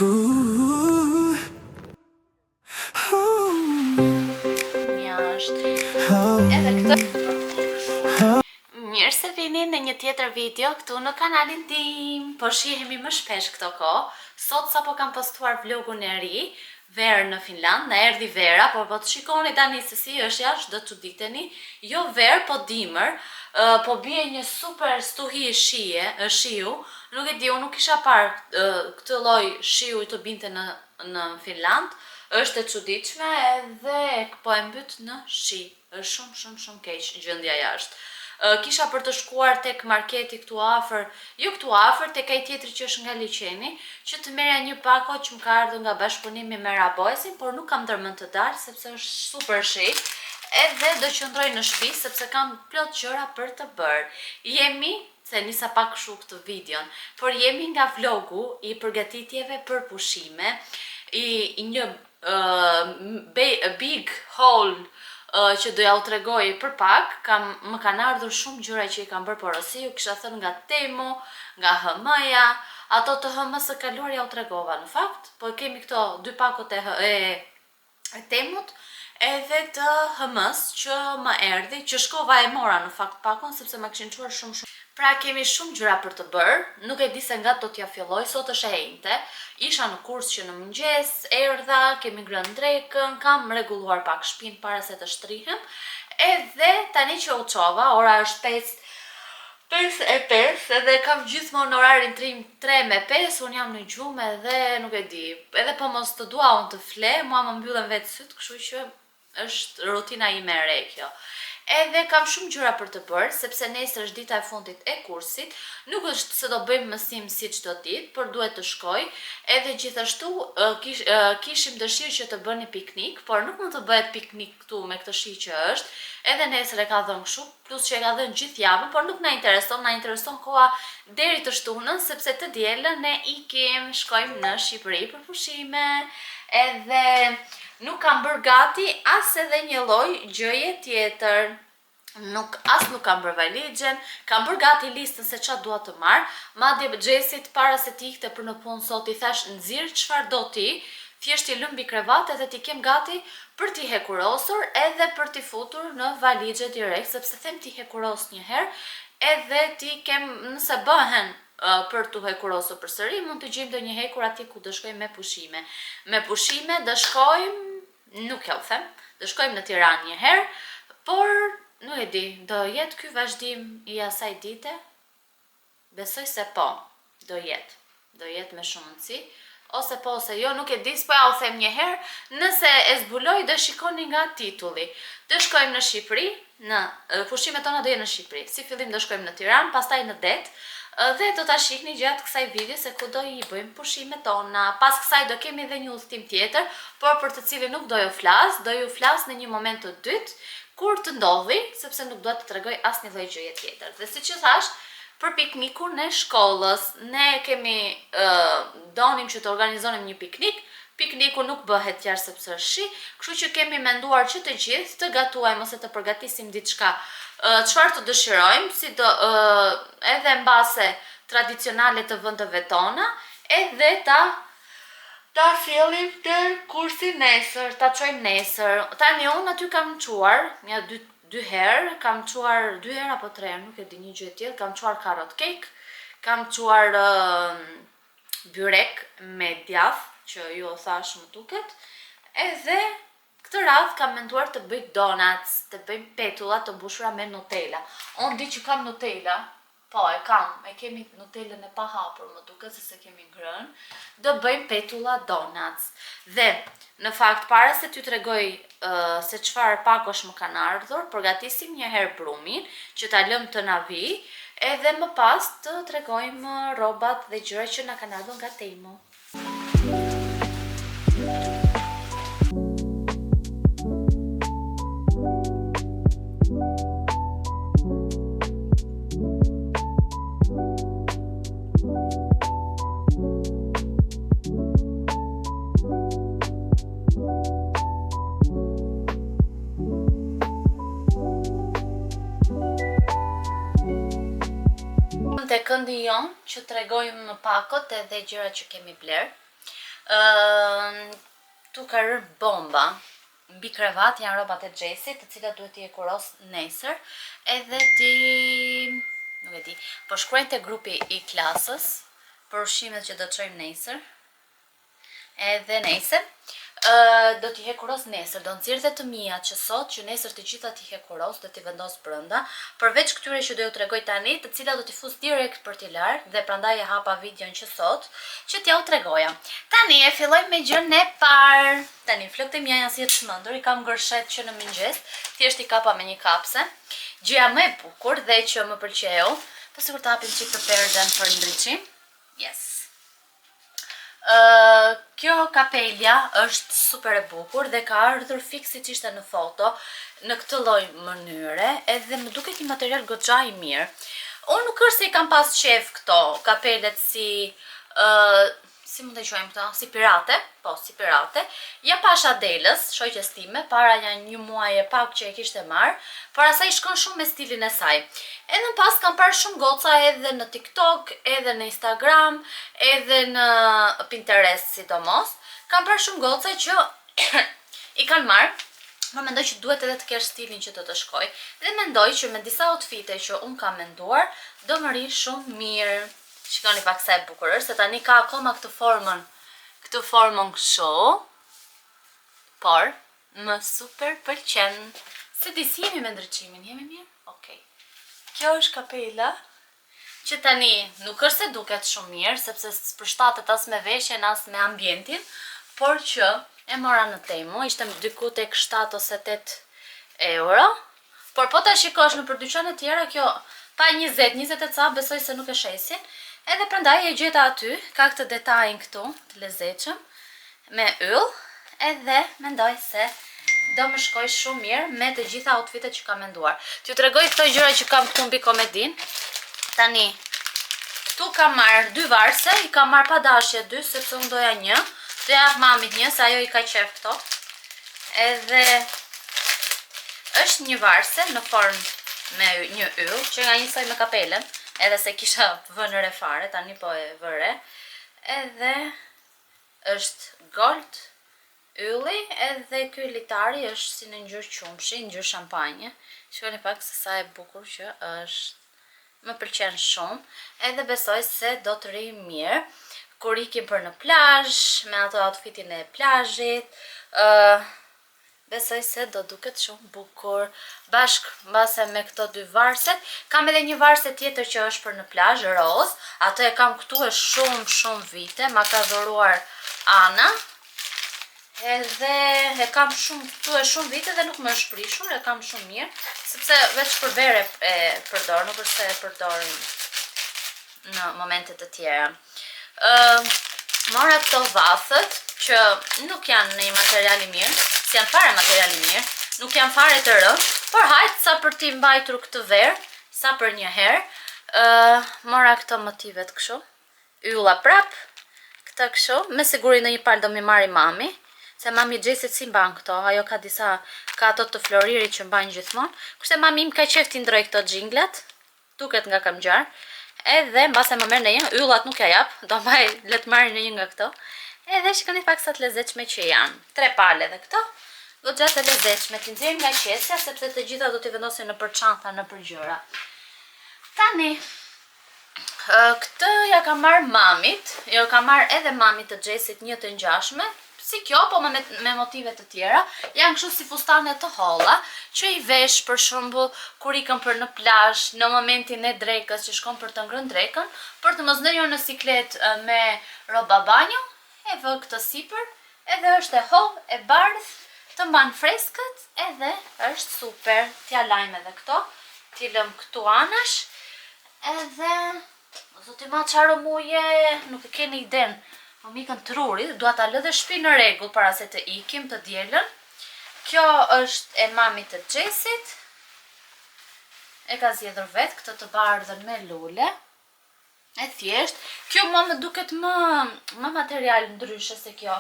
Ooh. Ooh. Jashtë. Oh. Edhe këtë. Mirë se vini në një tjetër video këtu në kanalin tim. Po shihemi më shpesh këto kohë. Sot sapo kam postuar vlogun e ri, verë në Finland, na erdhi vera, por po të shikoni tani se si është jashtë, do të çuditeni. Jo verë, po dimër. Ë, po bie një super stuhi shije, ë, shiu. Nuk e di, unë nuk kisha parë ë, këtë lloj shiu të binte në në Finland. Është e çuditshme edhe po e mbyt në shi. Është shumë shumë shumë keq gjendja jashtë. Ë, Kisha për të shkuar tek marketi këtu afër, jo këtu afër, tek ai tjetri që është nga liqeni, që të merrja një pako që më ka ardhur nga bashkëpunimi me Raboesin, por nuk kam ndërmend të dal sepse është super shi. Edhe do qëndroj në shtëpi sepse kam plot gjëra për të bërë. Jemi se nisa pak kështu këtë videon, por jemi nga vlogu i përgatitjeve për pushime, i, i një uh, big haul uh, që do ja u tregoj për pak, kam, më kanë ardhur shumë gjëra që i kam bërë porosi, ju kisha thënë nga Temu, nga HM-ja, ato të HM-së së kaluar ja u tregova në fakt, po kemi këto dy pakot e, e e Temut edhe të HM-s që më erdhi, që shkova e mora në fakt pakon sepse më kishin çuar shumë shumë. Pra kemi shumë gjëra për të bërë, nuk e di se nga do t'ja filloj, sot është e enjte. Isha në kurs që në mëngjes, erdha, kemi ngrënë drekën, kam rregulluar pak shtëpinë para se të shtrihem. Edhe tani që u çova, ora është 5 5 e 5 edhe kam gjithmonë orarin 3, 3 me 5, unë jam në gjumë edhe nuk e di. Edhe po mos të dua unë të fle, mua më mbyllen vetë sytë, kështu që është rutina ime e re kjo. Edhe kam shumë gjëra për të bërë, sepse nesër është dita e fundit e kursit. Nuk është se do bëjmë mësim si çdo ditë, por duhet të shkoj. Edhe gjithashtu kish, kishim dëshirë që të bëni piknik, por nuk mund të bëhet piknik këtu me këtë shi që është. Edhe nesër e ka dhënë kështu, plus që e ka dhënë gjithë javën, por nuk na intereson, na intereson koha deri të shtunën, sepse të dielën ne ikim, shkojmë në Shqipëri për pushime, edhe nuk kam bërë gati as edhe një lloj gjëje tjetër. Nuk, as nuk kam bërë valixhen, kam bërë gati listën se ça dua të marr. Madje Xhesit para se të ikte për në punë sot i thash nxirr çfarë do ti, thjesht i lëm mbi krevat edhe t'i kem gati për t'i hekurosur edhe për t'i futur në valixhe direkt, sepse them t'i hekuros një herë edhe t'i kem nëse bëhen për t'u hekurosur përsëri, mund të gjejmë ndonjë hekur atje ku do shkojmë me pushime. Me pushime do shkojmë, nuk ja u them, do shkojmë në Tiranë një herë, por nuk e di, do jetë ky vazhdim i asaj dite? Besoj se po, do jetë. Do jetë me shumë mundësi. Ose po ose jo, nuk e di, s'po ja u them një herë. Nëse e zbuloj, do shikoni nga titulli. Do shkojmë në Shqipëri, në pushimet tona do jenë në Shqipëri. Si fillim do shkojmë në Tiranë, pastaj në det, dhe do ta shihni gjatë kësaj video se ku do i bëjmë pushimet tona. Pas kësaj do kemi edhe një udhëtim tjetër, por për të cilin nuk do ju flas, do ju flas në një moment të dytë, kur të ndodhi, sepse nuk dua të tregoj asnjë lloj gjëje tjetër. Dhe siç ju thash, për piknikun e shkollës, ne kemi donim që të organizonim një piknik, pikniku nuk bëhet jashtë sepse është shi, kështu që kemi menduar që të gjithë të gatuajmë ose të përgatisim diçka çfarë të dëshirojmë, si do edhe mbase tradicionale të vendeve tona, edhe ta ta sjellim te kursi nesër, ta çojmë nesër. Tani unë aty kam çuar, një dy dy herë, kam çuar dy herë apo tre herë, nuk e di një gjë e tillë, kam çuar carrot cake, kam çuar uh, byrek me djath, që ju o thash më duket, edhe këtë radhë kam menduar të bëj donuts, të bëjmë petulla të mbushura me Nutella. Unë di që kam Nutella, po e kam, e kemi Nutellën e pahapur, më duket se se kemi ngrënë. Do bëjmë petulla donuts. Dhe në fakt para se t'ju tregoj uh, se çfarë pakosh më kanë ardhur, përgatisim një herë brumin që ta lëm të na vi, edhe më pas të tregojmë rrobat dhe gjërat që na kanë ardhur nga Temu. Te këndi jonë që tregojmë pakot edhe gjërat që kemi bler. Këtu ka rënë bomba. Mbi krevat janë rrobat e Xhesit, të cilat duhet t'i hekuros nesër, edhe ti nuk e di, po shkruajnë te grupi i klasës për ushqimet që do të çojmë nesër. Edhe nesër do t'i hekuros nesër, do nxjerr dhe të mia që sot, që nesër të gjitha t'i hekuros dhe t'i vendos brenda, përveç këtyre që do ju tregoj tani, të cilat do t'i fus direkt për t'i larë dhe prandaj e hapa videon që sot, që t'ja u tregoja. Tani e fillojmë me gjën e parë. Tani flokët e mia janë si e çmendur, i kam gërshet që në mëngjes, thjesht i kapa me një kapse. Gjëja më e bukur dhe që më pëlqeu, po sikur të hapim çik të perden për ndriçim. Yes. Kjo kapelja është super e bukur dhe ka ardhur fiks siç ishte në foto, në këtë lloj mënyre, edhe më duket një material goxha i mirë. Unë nuk është se i kam pas qef këto kapelet si si mund të quajmë këto, si pirate, po, si pirate. Ja pash Adelës, shoqes time, para një një muaj e pak që e kishte marrë, por asaj i shkon shumë me stilin e saj. Edhe më pas kam parë shumë goca edhe në TikTok, edhe në Instagram, edhe në Pinterest sidomos. Kam parë shumë goca që i kanë marrë, por mendoj që duhet edhe të kesh stilin që të të shkoj. Dhe mendoj që me disa outfite që unë kam menduar, do më rri shumë mirë. Shikoni pak sa e bukur është, se tani ka akoma këtë formën, këtë formën kështu. Por më super pëlqen. Se di si jemi me ndriçimin, jemi mirë? Okej. Kjo është kapela, që tani nuk është se duket shumë mirë, sepse s'përshtatet as me veshjen, as me ambientin, por që e mora në Temu, ishte diku tek 7 ose 8 euro. Por po ta shikosh nëpër dyqane tjera, kjo pa 20, 20 e ca, besoj se nuk e shesin. Edhe prandaj e gjeta aty, ka këtë detajin këtu, të lezetshëm, me yll, edhe mendoj se do më shkoj shumë mirë me të gjitha outfitet që kam menduar. T'ju tregoj këto gjëra që kam këtu mbi komodin. Tani, këtu kam marrë dy varse, i kam marrë pa dashje dy, sepse unë doja një. Do jap mamit një, se ajo i ka qef këto. Edhe është një varse në formë me një yll, që nga njësoj me kapelen, edhe se kisha vënë re fare, tani po e vë re. Edhe është gold ylli, edhe ky litari është si në ngjyrë qumshi, ngjyrë shampanje. Shikoni pak se sa e bukur që është. Më pëlqen shumë, edhe besoj se do të rri mirë kur ikim për në plazh, me ato outfitin e plazhit, besoj se do duket shumë bukur. Bashk mbase me këto dy varset. Kam edhe një varse tjetër që është për në plazh, roz. Atë e kam këtu e shumë, shumë vite, ma ka dhuruar Ana. Edhe e kam shumë këtu e shumë vite dhe nuk më është prishur, e kam shumë mirë, sepse veç për verë e përdor, nuk është se e përdor në momente të tjera. Mora këto vathët që nuk janë në një material i mirë, si janë fare material i mirë, nuk janë fare të rënd, por hajt sa për t'i mbajtur këtë verë, sa për një herë. Mora këto motivet kështu, ylla prap, këta kështu, me siguri në një palë do mi marri mami, se mami Xhesit si mban këto, ajo ka disa, ka ato të floririt që mban gjithmonë, kurse mami im ka qef t'i ndroj këto xhinglat, duket nga kam ngjarë, edhe mbase më merr në një, yllat nuk ja jap, do mbaj, le të marrin në një nga këto. Edhe shikoni pak sa të lezetshme që janë. Tre palë edhe këto, goxha të lezetshme, t'i nxjerrim nga qesja sepse të gjitha do t'i vendosim nëpër çanta, nëpër gjëra. Tani, këtë ja kam marrë mamit, jo kam marrë edhe mamit të Xhesit një të ngjashme, si kjo, po me, me motive të tjera, janë kështu si fustane të holla, që i vesh për shembull kur ikën për në plazh, në momentin e drekës që shkon për të ngrënë drekën, për të mos ndenjur në siklet me rroba banjo, e vë këtë sipër, edhe është e hollë, e bardhë, të mban freskët, edhe është super. T'ja lajm edhe këto, t'i lëm këtu anash, edhe zoti ma çfarë muje, nuk e keni iden. Po më ikën truri, dua ta lë dhe shtëpinë në rregull para se të ikim të dielën. Kjo është e mamit të Xhesit. E ka zgjedhur vet këtë të bardhën me lule. E thjesht, kjo mua më duket më më material ndryshe se kjo.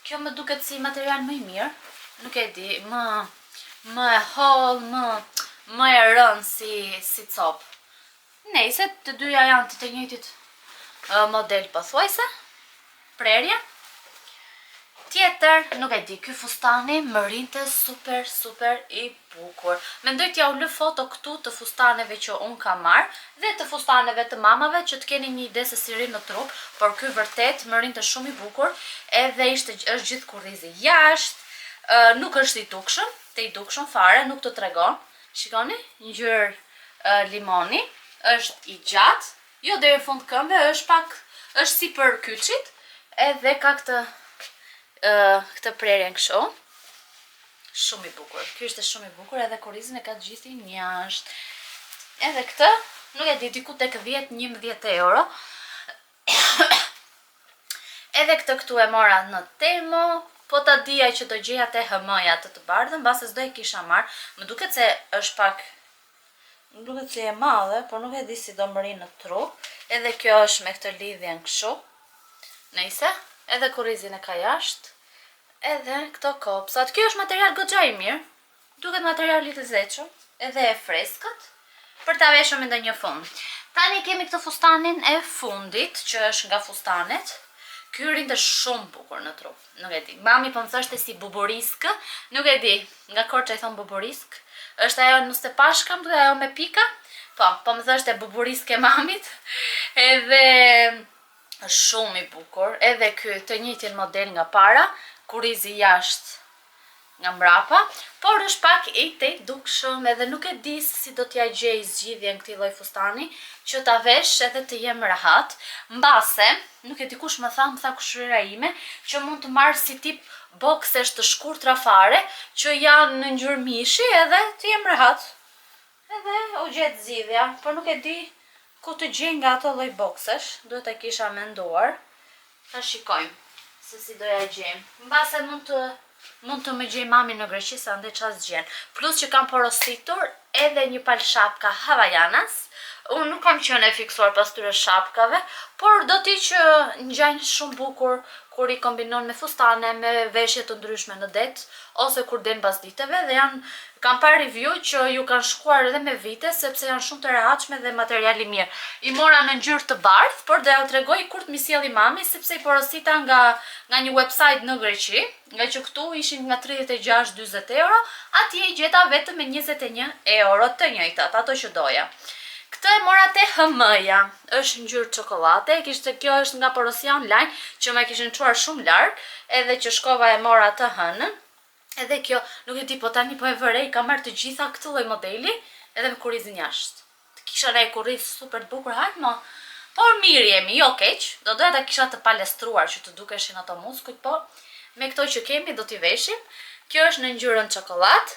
Kjo më duket si material më i mirë, nuk e di, më më e hollë, më më e rënd si si copë. Nejse, të dyja janë të të njëjtit model pothuajse. Prerje. Tjetër, nuk e di, ky fustani më rinte super, super i bukur. Mendoj t'ja u lë foto këtu të fustaneve që unë kam marrë dhe të fustaneve të mamave që të keni një ide se si rrin në trup, por ky vërtet më rinte shumë i bukur, edhe ishte është gjithë kurrizi jashtë, nuk është i dukshëm, te i dukshëm fare, nuk të tregon. Shikoni, ngjyrë limoni, është i gjatë, jo deri në fund këmbë, është pak, është si për kyçit, edhe ka këtë këtë prerjen kështu. Shumë i bukur. Ky ishte shumë i bukur, edhe kurrizin e ka të gjithin jashtë. Edhe këtë, nuk e di, diku tek 10-11 euro. Edhe këtë këtu e mora në Temu, po ta dija që do gjeja te H&M-ja të të bardhën, mbase s'do e kisha marr. Më duket se është pak Më duket se e madhe, por nuk e di si do mëri në trup. Edhe kjo është me këtë lidhjen kështu. Nëjse, edhe kurrizin e ka jashtë. Edhe këto kopsat. Kjo është material goxha i mirë. Duket material i lezetshëm, edhe e freskët për ta veshur me ndonjë fund. Tani kemi këtë fustanin e fundit, që është nga fustanet. Ky rinte shumë bukur në trup. Nuk e di. Mami po më thoshte si buburiskë, nuk e di. Nga Korça i thon buburisk. Është ajo nuste pashka, më duket ajo me pika. Po, po më thoshte buburiskë e mamit. Edhe është shumë i bukur. Edhe ky të njëjtin model nga para, kurrizi jashtë nga mbrapa, por është pak i te dukshëm edhe nuk e di se si do t'ja gjej zgjidhjen këtij lloj fustani që ta vesh edhe të jem rahat. Mbase, nuk e di kush më tha, më tha kushërira ime, që mund të marr si tip boksesh të shkurtra fare, që janë në ngjyrë mishi edhe të jem rahat. Edhe u gjet zgjidhja, por nuk e di ku të gjej nga ato lloj boksesh, duhet ta kisha menduar. Ta shikojmë se si do ja gjejmë. Mbase mund të mund të më gjej mami në Greqi se andej ça s'gjen. Plus që kam porositur edhe një palë shapka Havaianas. Unë nuk kam qenë e fiksuar pas tyre shapkave, por do ti që ngjajnë shumë bukur kur i kombinon me fustane, me veshje të ndryshme në det, ose kur del mbas ditëve dhe janë kam parë review që ju kanë shkuar edhe me vite sepse janë shumë të rehatshme dhe material i mirë. I mora në ngjyrë të bardhë, por do ja u tregoj kur të mi sjelli mami sepse i porosita nga nga një website në Greqi, nga që këtu ishin nga 36-40 euro, atje i gjeta vetëm me 21 euro të njëjtat, ato që doja. Këtë e mora te H&M-ja, është ngjyrë çokollate, kishte kjo është nga porosia online që më kishin çuar shumë larg, edhe që shkova e mora të hënën. Edhe kjo, nuk e di, po tani po e vërej, kam marrë të gjitha këtë lloj modeli, edhe me kurrizin jashtë. Të kisha një kurriz super të bukur, hajt mo. Por mirë jemi, jo keq. Do doja ta kisha të palestruar që të dukeshin ato muskujt, po me këto që kemi do t'i veshim. Kjo është në ngjyrën çokollat,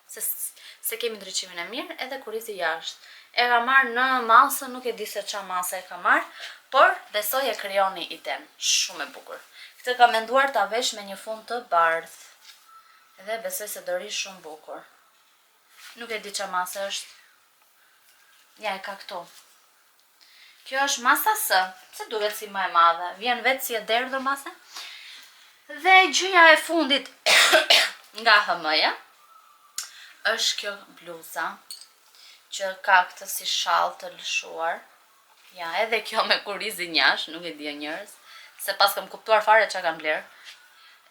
se se kemi ndriçimin e mirë, edhe kurrizi jashtë. E ka marrë në masë, nuk e di se ça mase e ka marrë, por besoj e krijoni iden. Shumë e bukur. Këtë kam menduar ta vesh me një fund të bardhë. Edhe besoj se do ri shumë bukur. Nuk e di ça mase është. Ja, e ka këtu. Kjo është masa S. Pse duket si më e madhe? Vjen vetë si e derdhur masa. Dhe gjëja e fundit nga H&M-ja është kjo bluza që ka këtë si shall të lëshuar. Ja, edhe kjo me kurrizin jashtë, nuk e di o njerëz, se pas kam kuptuar fare çka kam bler.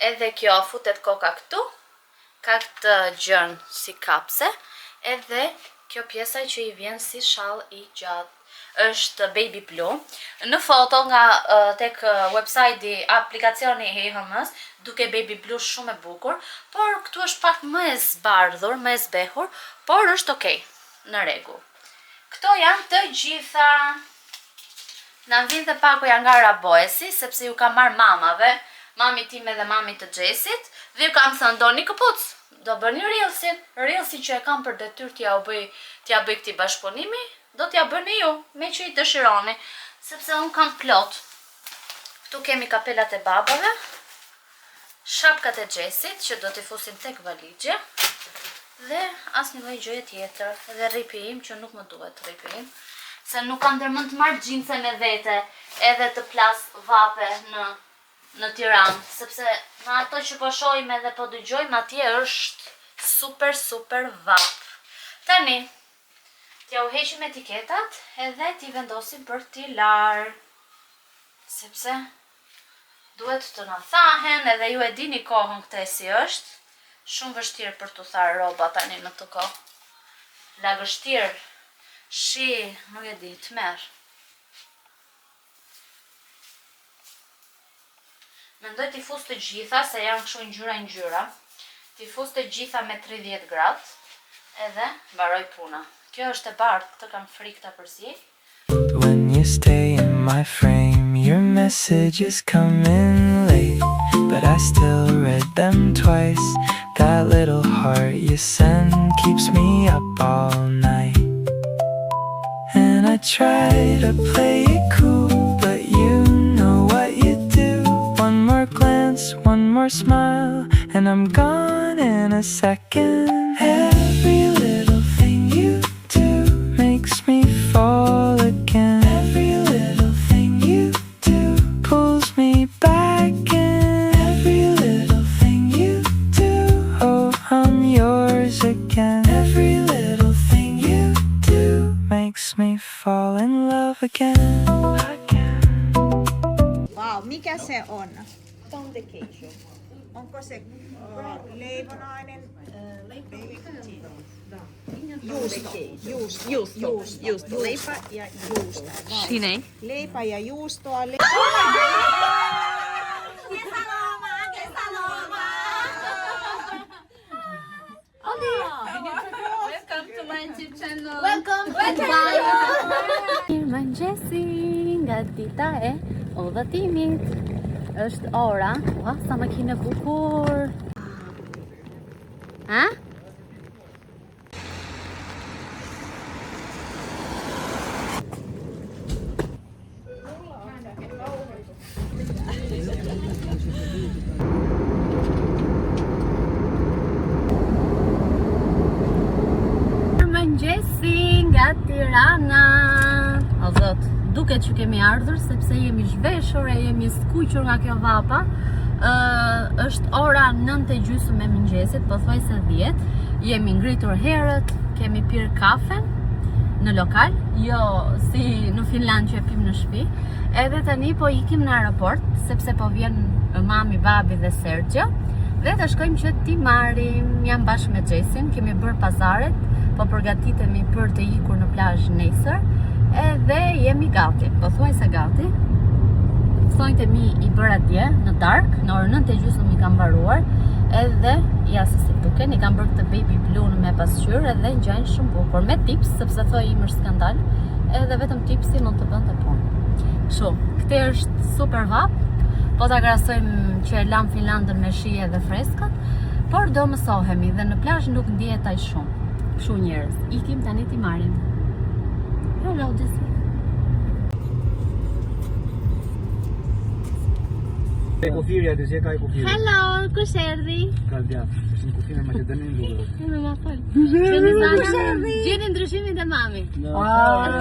Edhe kjo futet koka këtu, ka këtë gjën si kapse, edhe kjo pjesa që i vjen si shall i gjatë. Është baby blue. Në foto nga tek website-i, aplikacioni i H&M-s, duke baby blue shumë e bukur, por këtu është pak më e zbardhur, më e zbehur, por është okay, në rregull. Këto janë të gjitha. Na vjen dhe pakoja nga Raboesi, sepse ju kam marrë mamave, mamit time dhe mamit të Xhesit, dhe ju kam thënë doni këpuc, do bëni reelsin, reelsin që e kam për detyrë t'ja u bëj, t'ja bëj këtij bashkëpunimi, do t'ja bëni ju, me që i dëshironi, sepse unë kam plot. Këtu kemi kapelat e babave, shapkat e Xhesit që do t'i fusim tek valixhja dhe asnjë lloj gjëje tjetër, edhe rripi im që nuk më duhet rripi im, se nuk kam ndërmend të marr xhinse me vete edhe të plas vape në në Tiranë, sepse në ato që po shohim edhe po dëgjojmë atje është super super vap. Tani, t'ja u heqim etiketat edhe t'i vendosim për t'i larë, sepse Duhet të na thahen edhe ju e dini kohën këtë si është. Shumë vështirë për të tharë roba tani në këtë kohë. Lagështirë, shi, nuk e di, tmerr. Mendoj t'i fus të gjitha, se janë kështu ngjyra ngjyra. T'i fus të gjitha me 30 gradë, edhe mbaroj puna. Kjo është e bardhë, këtë kam frikë ta përziej. When you stay in my frame, your messages come in late, but I still read them twice. That little heart you send keeps me up all night. And I try to play it cool, but you know what you do. One more glance, one more smile, and I'm gone in a second. Every little thing you do makes me fall again. Every little thing you do pulls me back in. Every little thing you do, oh, I'm yours again. Every little thing you do makes me fall in love again. Again. Vau, mikä se on? Onko se uh, leivonainen? Juusto. Juusto. Juusto. Juusto. Juusto. Leipä ja juusto. Vau. Shine. Leipä ja juustoa. Le- Welcome to my YouTube channel. Welcome, welcome. Mirëmëngjesi nga dita e udhëtimit. Është ora, ua, sa makinë e bukur. Ha? Mirëmëngjesi nga Tirana. O zot, duket që kemi ardhur sepse jemi zhveshur e jemi skuqur nga kjo vapa. Ë është ora 9:30 e mëngjesit, pothuajse 10. Jemi ngritur herët, kemi pirë kafen në lokal, jo si në Finland që e pim në shtëpi. Edhe tani po ikim në aeroport sepse po vjen mami, babi dhe Sergio. Dhe të shkojmë që ti marrim, jam bashkë me Xhesin, kemi bërë pazaret, po përgatitemi për të ikur në plazh nesër, edhe jemi gati, pothuajse gati. Thonjtë e mi i bëra dje në darkë, në orën 9:30 i kam mbaruar, edhe ja se si duken, i kam bërë këtë baby blue me pasqyrë edhe ngjajnë shumë bukur, me tips sepse thoi im është skandal, edhe vetëm tipsi mund të bënte punë. Kështu, këtë është super vap, po ta krahasojmë që e lam Finlandën me shije dhe freskët, por do mësohemi dhe në plazh nuk ndihet aq shumë. Kështu njerëz, ikim tani ti marrim. Hello, Jesse. E kufiri aty, si e ka e kufiri? Hello, kush erdhi? Ka djathë, është në kufiri me Maqedoninë duket. Më ma fal. Gjeni Zana. Gjeni ndryshimin te mami. Ah!